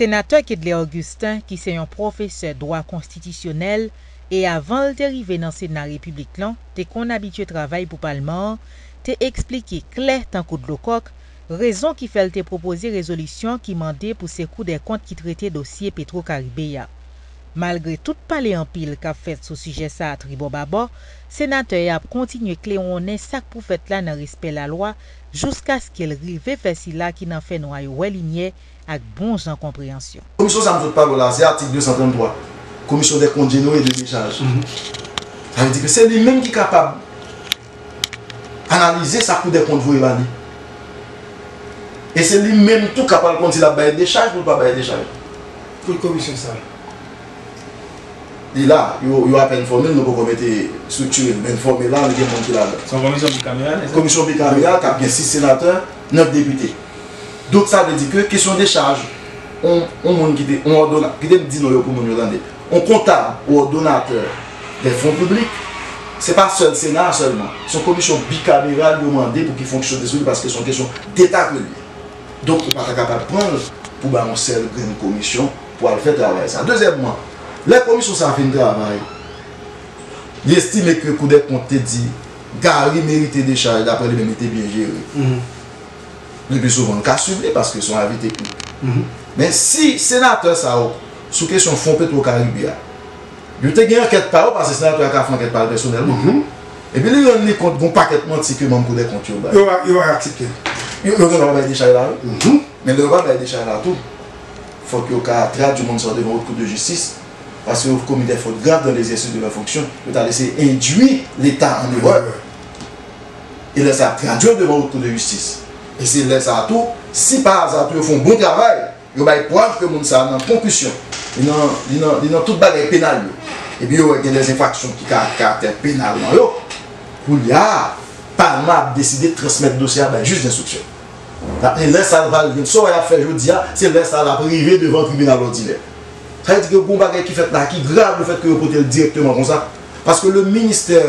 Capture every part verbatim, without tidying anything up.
Senatè Kedley Augustin, ki se yon pwofesè dwa konstitisyonèl e avan l te rive nan Sena Repiblik lan, te konn abitye travay pou palman an, te eksplike klè tankou dlo kòk rezon ki fè l te pwopoze rezolisyon ki mande pou se Kou dè Kont ki trete dosye Petwo Karibe a. Malgre tout pale anpil k ap fèt sou sijè sa a tribò babò, senatè a ap kontinye klewonnen sa k pou fèt la nan respè lalwa jiskaske l rive fè sila ki nan fènwa yo wè limyè ak bon jan konpreyansyon. Komisyon sa a m sot pale w la, se atik de san tranntwa, Commission des comptes généraux et de décharge. Sa vle di ke se li menm ki kapab analize sa Kou dè Kont voye ba li. E se li menm tou k ap al konn si l ap bay dechaj pou l pa bay dechaj. Kot komisyon sa a? Li la, yo, yo apèn fòme l, nou poko mete estrikti l, men fòme l la, nou gen moun ki ladan. Se yon komisyon bikameral, se sa? Komisyon bikameral k ap gen sis senatè, nèf depite. Donk, sa vle di ke kesyon dechaj, on, on moun ki te, on òdona-, kite m di non yo pou moun yo tande. On kontab ou òdonatè dè fon piblik, se pa sèl Sena a sèlman. Se yon komisyon bikameral yo mande pou ki fonksyone sou li, paske se yon kesyon deta ke li ye. Donk, ou pa ta kapab pran l pou bay yon sèl grenn komisyon pou al fè travay sa. Dezyèmman, lè komisyon sa a fin travay, li estime ke Kou dè Kont te di Gary merite dechaj, daprè li menm, li te byen jere. Le pi souvan, l ka swiv li paske se yon avi teknik. Men si senatè sa yo, sou kesyon fon Petwo Karibe a, yo te gen ankèt pa yo, paske senatè a ka fè ankèt pa l pèsonèlman. Epi li rann li kont gon pakèt manti ke manm Kou dè Kont yo bay. Yo va, yo va aksepte. Yo, yo gen dwa bay dechaj la, wi. Men lè yo pa bay dechaj la tou, fòk yo ka tradui moun sa yo devan Haute Cour de Justice, parce qu'ils ont commis des fautes graves dans l'exercice de leur fonction. Yo ta eseye endui Leta an erè. E lè sa a tradui yo devan Haute Cour de Justice. E se lè sa a tou, si pa aza tou yo fè yon bon travay, yo bay prèv ke moun sa a nan konkisyon, li nan, li nan, li nan tout bagay penal yo. Epi yo wè gen de enfraksyon ki ka karaktè penal nan yo. Koulye a, palman ap deside transmèt dosye a bay jij denstriksyon. E lè sa a l pral vin, sa w wè y ap fè jodi a, se lè sa a l ap rive devan tribinal òdinè. Sa vle di ke gon bagay ki fèt la ki grav, lefètke yo pote l dirèkteman konsa. Paske le ministè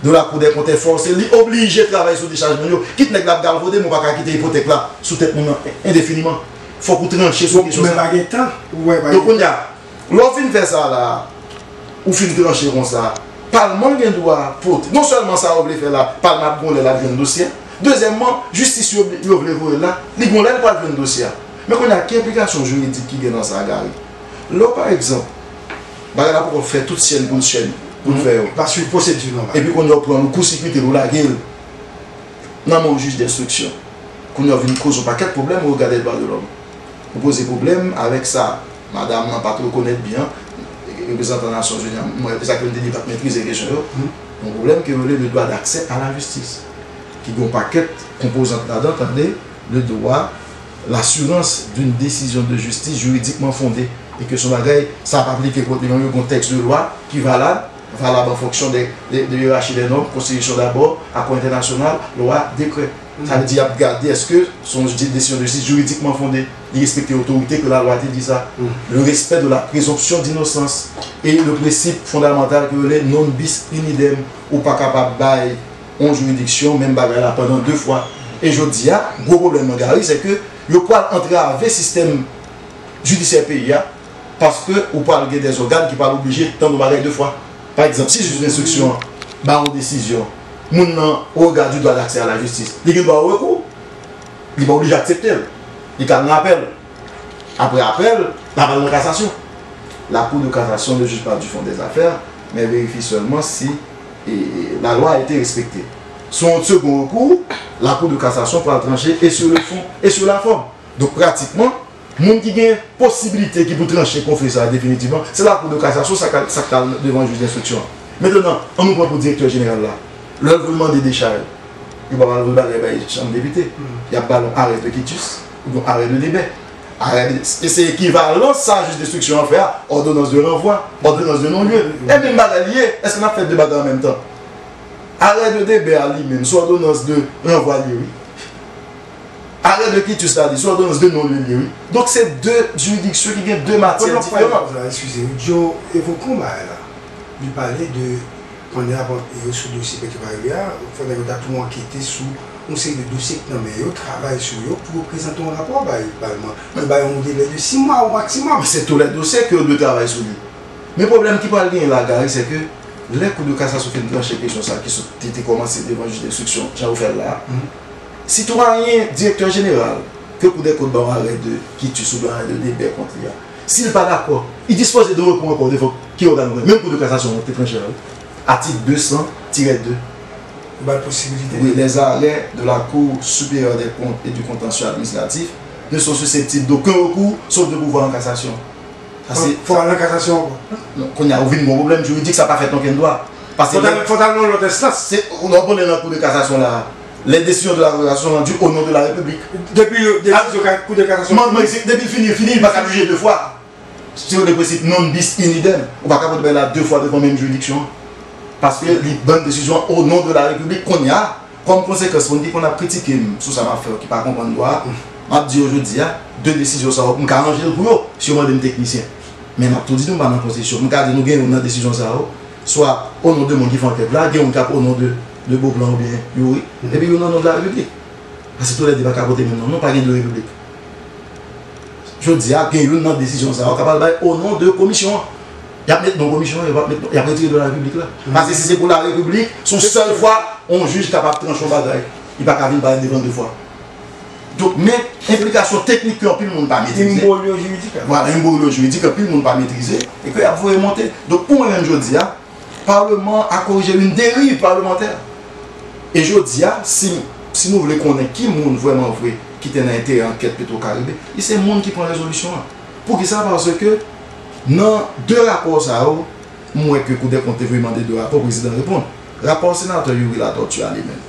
de la Cour des Comptes est forcé, li oblije travay sou dechaj moun yo. Kit nèg la ap galvode, men ou pa ka kite ipotèk la sou tèt moun nan endefiniman. Fòk ou tranche sou kesyon sa. Men pa gen tan, ou wè, pa gen tan. Donk, kounye a, lè w fin fè sa la, ou fin tranche konsa, palman gen dwa pote. Non sèlman sa yo vle fè la, palman ap gon lè l ap jwenn dosye a. Dezyèmman, jistis yo, yo vle voye l la, li gon lè l pral jwenn dosye a. Men kounye a, ki enplikasyon jiridik ki gen nan sa, Gary? Lè w, pa egzanp, bagay la poko fè tout chèn pou l chèn, pou l fè yo. Pa swiv pwosedi nòmal. Epi kounye a, w pran l, ou kousikite l, ou lage l nan men yon jij denstriksyon. Kounye a, w vin koze yon pakèt pwoblèm au regard des droits de l'homme. Ou poze pwoblèm avèk sa madanm nan pa t rekonèt byen, reprezantan Nasyonzini an, mwen, se sa k fè m te di l pa t metrize kesyon yo. Yon pwoblèm ke yo rele le droit d'accès à la justice, ki gen yon pakèt konpozant ladan, tande, le droit, l'assurance d'une décision de justice juridiquement fondée, e ke se yon bagay, sa ap aplike kot li menm, yo gen yon tèks de lwa ki valab, valab an fonksyon de, de, de yerachi dè nòm, konstitisyon dabò, akò entènasyonal, lwa, dekrè. Sa vle di y ap gade èske se yon desizyon de jistis jiridikman fonde, li respekte otorite ke lalwa te di sa, le respect de la présomption d'innocence et le principe fondamental ke yo rele non bis in idem, ou pa kapab bay yon jiridiksyon menm bagay la pandan de fwa. E jodi a, gwo pwoblèm nan, Gary, se ke yo pral antrave sistèm jidisyè peyi a, paske ou pral gen dè ògàn ki pral oblije tann yon bagay de fwa. Pa egzanp, si jij denstriksyon an ba yon desizyon, moun nan, au regard du droit d'accès à la justice, li gen dwa rekou, li pa oblije aksepte l. Li ka al nan apèl. Apre apèl, l ap al nan kasasyon. La Cour de cassation ne juge pas du fond des affaires, mais vérifie seulement si, e, e, la loi a été respectée. Sou yon segon rekou, la Cour de cassation pral tranche et sur le fond et sur la forme. Donk, pratikman, moun ki gen posiblite ki pou tranche konfli sa a definitivman, se la Cour de cassation, sa k al, sa k al devan jij denstriksyon an. Mentnan, ann nou pran pou direktè jeneral la. Lè l voye mande dechaj, yo pa pral voye bagay bay chanm depite. Y ap ba l yon arrêt de quitus oubyen yon arrêt de débet. Arrêt de, e se ekivalan sa jij denstriksyon an fè a, ordonnance de renvoi, ordonnance de non-lieu. E menm bagay li ye, èske n ap fè de bagay an menm tan? Arrêt de débet a li menm, se yon ordonnance de renvoi li ye, wi. Arrêt de quitus la, li se yon ordonnance de non-lieu li ye, wi. Donk, se de jiridiksyon ki gen de matyè diferan. Eskize, Joe evoke yon bagay la. Li pale de, pandan y ap, yo sou dosye Petro Caribe a, fò nèg yo ta tou ankete sou Yon seri de dosye k nan men yo, travay sou yo pou yo prezante yon rapò bay palman. Yo bay yon delè de sis mwa o maksimòm. Se tou lè dosye ke yo dwe travay sou li. Men pwoblèm ki pral genyen la, Gary, se ke lè Kou de Kasasyon fin tranche kesyon sa ki sot, te, te kòmanse devan jij denstriksyon, jan yo fè l la, sitwayen, direktè jeneral, ke Kou dè Kont ba yon arè de kitus oubyen arè de debè kont li a, si l pa dakò, li dispoze de rekou ankò devan ki ògàn? Menm Kou de Kasasyon an te tranche a, wi. Atik de san tirè de. Yo ba l posibilite. Oui, les arrêts de la Cour supérieure des comptes et du contentieux administratif ne sont susceptibles d'aucun recours, sauf de pourvoi en cassation. Sa se, fò al nan kasasyon ankò. Non, kounye a, ou vin gen yon pwoblèm jiridik, sa pa fèt nan okenn dwa. Paske fò t al, fò t al nan lòt enstans. Se, ou nan pwoblèm nan Kou de Kasasyon la. Les décisions de la Cour de cassation rendues au nom de la République. Depi yo, depi yo ka, Kou de Kasasyon. Depi l fini, li fini, li pa ka jije de fwa. Se le prensip non bis in idem. Ou pa ka pote bagay la de fwa devan menm jiridiksyon an. Paske li ban desizyon o non de la repiblik. Kounye a, kòm konsekans, moun ki konn ap kritike m sou sa m ap fè yo, ki pa konprann dwa a, m ap di yo jodi a, de desizyon sa yo, m ka ranje l pou yo, si yo mande m teknisyen. Men m ap tou di nou, m pa nan konstitisyon. M ka di nou gen youn nan desizyon sa yo, swa o non de moun ki fè ankèt la, gen youn k ap o non de, de Beauplan oubyen Youri, epi youn o non de la repiblik. Paske toulède pa ka pote menm non, non, pa gen de repiblik. Jodi a, gen youn nan desizyon sa yo k ap al bay o non de komisyon an. Y ap met non komisyon an, yo p ap met non, y ap retire de la repiblik la. Paske si se pou la repiblik, se yon sèl fwa yon jij kapab tranche yon bagay. Li pa ka vin parèt devan de fwa. Donk, men enplikasyon teknik ke anpil moun pa metrize. Embrolyo jiridik. Vwala, embrolyo jiridik, anpil moun pa metrize, e ke y ap voye monte. Donk, pou mwen menm jodi a, Palman a korije yon deriv palmantè. E jodi a, si, si nou vle konnen ki moun vrèman vre ki te nan enterè ankèt Petro Caribe, li se moun ki pran rezolisyon an. Poukisa? Paske nan de rapò sa yo, m wè ke Kou dè Kont te voye mande de rapò, prezidan reponn. Rapò senatè Youri Latortue a li menm.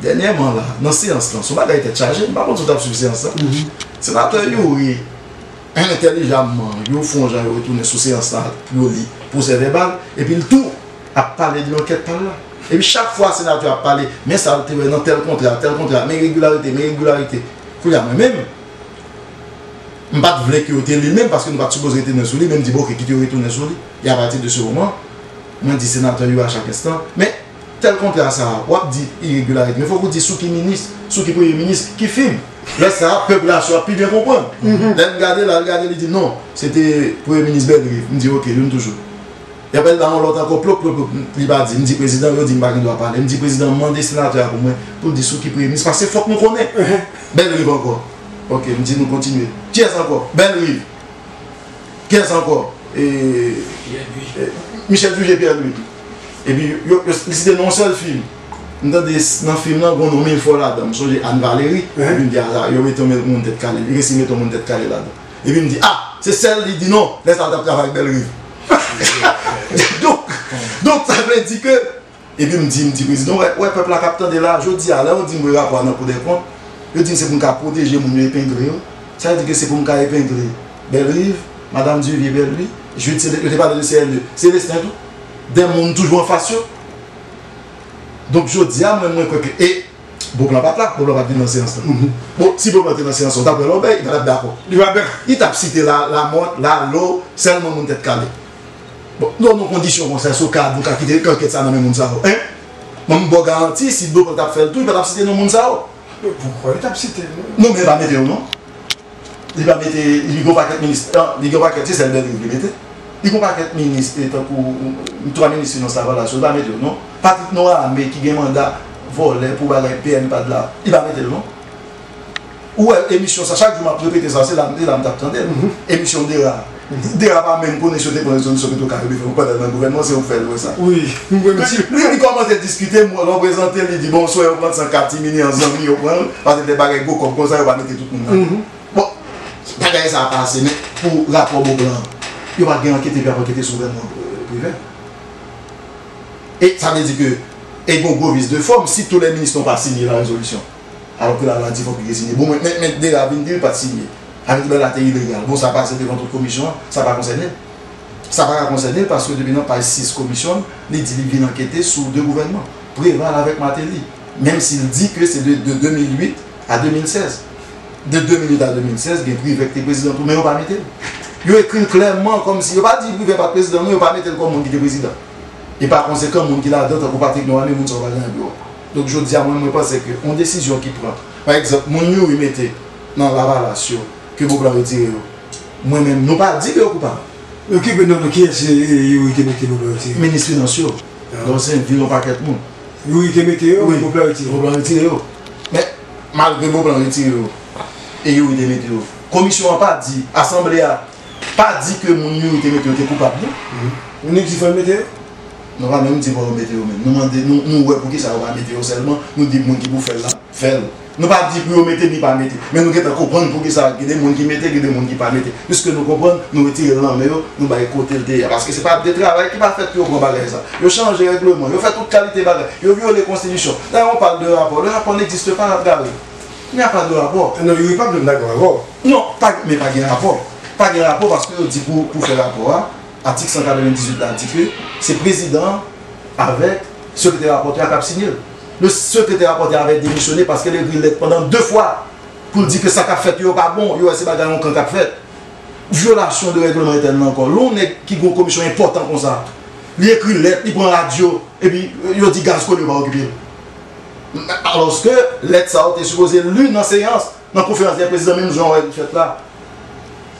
Dènyèman la, nan seyans lan, se yon bagay tèt chaje, m pa konn si w t ap swiv seyans lan. Senatè Youri, entèlijamman, yo fè yon jan yo retounen sou seyans la pou yo li pwosè vèbal, epi l tou ap pale de ankèt pa l la. Epi chak fwa senatè ap pale, men sa l te wè nan tèl kontra, tèl kontra, men iregilarite, men iregilarite. Kounye a, mwen menm, m pa t vle ke yo te li l menm, paske nou pa t sipoze retounen sou li, men m di, bon, oke, kite yo retounen sou li. E apati de se moman, mwen di senatè yo a chak enstan, men tèl kontra sa a, w ap di iregilarite, men fòk ou di sou ki minis, sou ki premye minis, ki fim. Lè sa a, pèp la sou ap pi byen konprann. Lè l gade la, l gade, li di, non, se te premye minis Bellerive. M di, oke, youn toujou. Y ap al ba yon lòt ankò, plop, plop, plop, li pa di. M di prezidan, yo di m pa gen dwa pale. M di prezidan, mande senatè a pou mwen, pou l di sou ki premye minis, paske fòk nou konnen. Bellerive ankò. Oke, m di nou kontinye. Kiyès ankò? Bellerive. Kiyès ankò? E, e, Michel Buget Pierre Louis. Epi, yo, yo, li site nan yon sèl fim. M tande s-, nan fim nan, gen yon non mil fwa ladan. M sonje Anne Valery. Epi m di, a, yo mete yon moun tèt kale. Li resi mete yon moun tèt kale ladan. Epi m di, a, se sèl li di non, lè sa l t ap travay ak Bellerive. Donk, donk, sa vle di ke, epi m di, m di, prezidan, wè, wè pèp la k ap tande la, jodi a, lè yo di m voye rapò a nan Kou dè Kont, yo di m se pou m ka pwoteje moun yo epengle yo. Sa vle di ke se pou m ka epengle Bellerive, Madam Duvier Bellevue, Jude, Célé-, yo te pale de C L E, Célestin tou. De moun toujou anfas yo. Donk, jodi a, mwen, mwen kwè ke, e, Beauplan pa t la, Beauplan pa t vin nan seyans lan. Bon, si Beauplan te nan seyans lan, w t ap wè Lòbèy, li pa t ap dakò. Li pa t ap dakò. Li t ap site la, Lamothe, Lalo, sèlman moun tèt kale. Bon, nan yon kondisyon konsa, èske w ka, nou ka kite ankèt sa nan men moun sa yo, en? Mwen, m ba w garanti, si Beauplan t ap fè l tou, li pa t ap site non moun sa yo. Poukwa li t ap site non? Non, men li pa mete yo non. Li pa mete, li gen yon pakèt minis, an, li gen yon pakèt, se sèl Bellerive li mete. Li gen yon pakèt minis, e, tankou, mm, twa minis finans Lavalas yo, li pa mete yo non. Patrick Norame ki gen manda vòlè pou bagay P N pa t la, li pa mete l non. Ou wè emisyon sa, chak jou m ap repete sa, se la, se la m t ap tande l. Emisyon Dera. Dera pa menm konnen si yo te pran rezolisyon Petro Caribe fè, ou pandan l nan gouvènman, se ou k fè l wè sa. Wi, m wè misye. Li, li kòmanse diskite, m wè lè w prezante l, li di, bon, swa yo pran san katimini an zanmi, yo pran l, paske de bagay gwo kòb konsa, yo pa mete tout moun la. Bon, bagay sa a pase, men pou rapò Beauplan an, yo pa t gen ankete, epi ap ankete sou gouvènman, euh, Privè. E sa vle di ke, e gon gwo vis de fòm, si tou lè minis non pa sinye la rezolisyon. Alò ke lalwa di fòk li te sinye. Bon, men, men, men Dera vin di li pa t sinye. Sa vle di bagay la te ilegal. Bon, sa pase devan tout komisyon an, sa pa konsène l. Sa pa ka konsène l paske depi nan paj sis komisyon, li di li vin ankete sou de gouvènman, Preval avèk Martelly. Menm si l di ke se de, de de mil uit a de mil sèz. De de mil uit a de mil sèz, gen Privè ki te prezidan tou, men yo pa mete l. Yo ekri l klèman kòmsi, yo pa di Privè pa t prezidan, non, yo pa mete l kòm moun ki te prezidan. E pa konsekan, moun ki ladan, tankou Patrick Norame, moun sa yo pa gen nan biwo. Donk, jodi a, mwen, mwen panse ke yon desizyon ki pran, pa egzanp, moun Youri mete nan Lavalas yo, ke Beauplan retire yo, mwen menm, nou pa di ke yo koupab. Okipe non, non, kiyès Youri te mete Beauplan retire? Minis finans yo. Donk, se vin yon pakèt moun. Youri te mete yo, Beauplan retire. Beauplan retire yo. Men, malgre Beauplan retire yo, e Youri te mete yo, komisyon an pa di, asanble a pa di ke moun Youri te mete yo te koupab, non. Nou di fò l mete yo? Nou pa menm di fò yo mete yo menm. Nou mande, nou, nou wè poukisa yo pa mete yo sèlman, nou di moun ki pou fè l la, fè l. Nou pa di pou yo mete ni pa mete, men nou gentan konprann poukisa gen de moun ki mete, gen de moun ki pa mete. Piske nou konprann, nou retire l nan men yo, nou bay kote l te ye a. Paske se pa de travay ki pa fèt pou yo pran bagay sa. Yo chanje règleman, yo fè tout kalite bagay, yo vyole konstitisyon. Dayè, on parle de rapò. Le rapport n'existe pas, n ap gade. Il n'y a pas de rapport. Non, Youri p ap janm dakò avè w. Non, pa, men pa gen rapò. Pa gen rapò paske yo di pou, pou fè rapò a, atik san katrevendizuit la di ke se prezidan an avèk sekretè rapòtè a k ap siyen l. Le sekretè rapòtè a avèk demisyonnen paske l ekri lèt pandan de fwa pou l di ke sa k ap fèt yo pa bon, yo wè se bagay yon kan k ap fèt. Vyolasyon de règleman entèn nan ankò. Lè yon nèg ki gen yon komisyon enpòtan konsa, li ekri lèt, li pran radyo, epi yo di gaz kole yo pa okipe l. Alòske lèt sa yo te sipoze li nan seyans, nan konferans dè prezidan, menm jan wè li fèt la.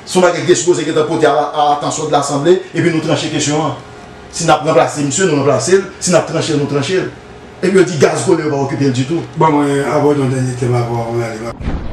Se yon bagay ki te sipoze gentan pote a, a atansyon de lasanble, epi nou tranche kesyon an. Si n ap ranplase misye, nou ranplase l, si n ap tranche l, nou tranche l. Epi yo di gaz kole yo pa okipe l ditou. Ban mwen abòde yon dènye tèm avan, avan n ale.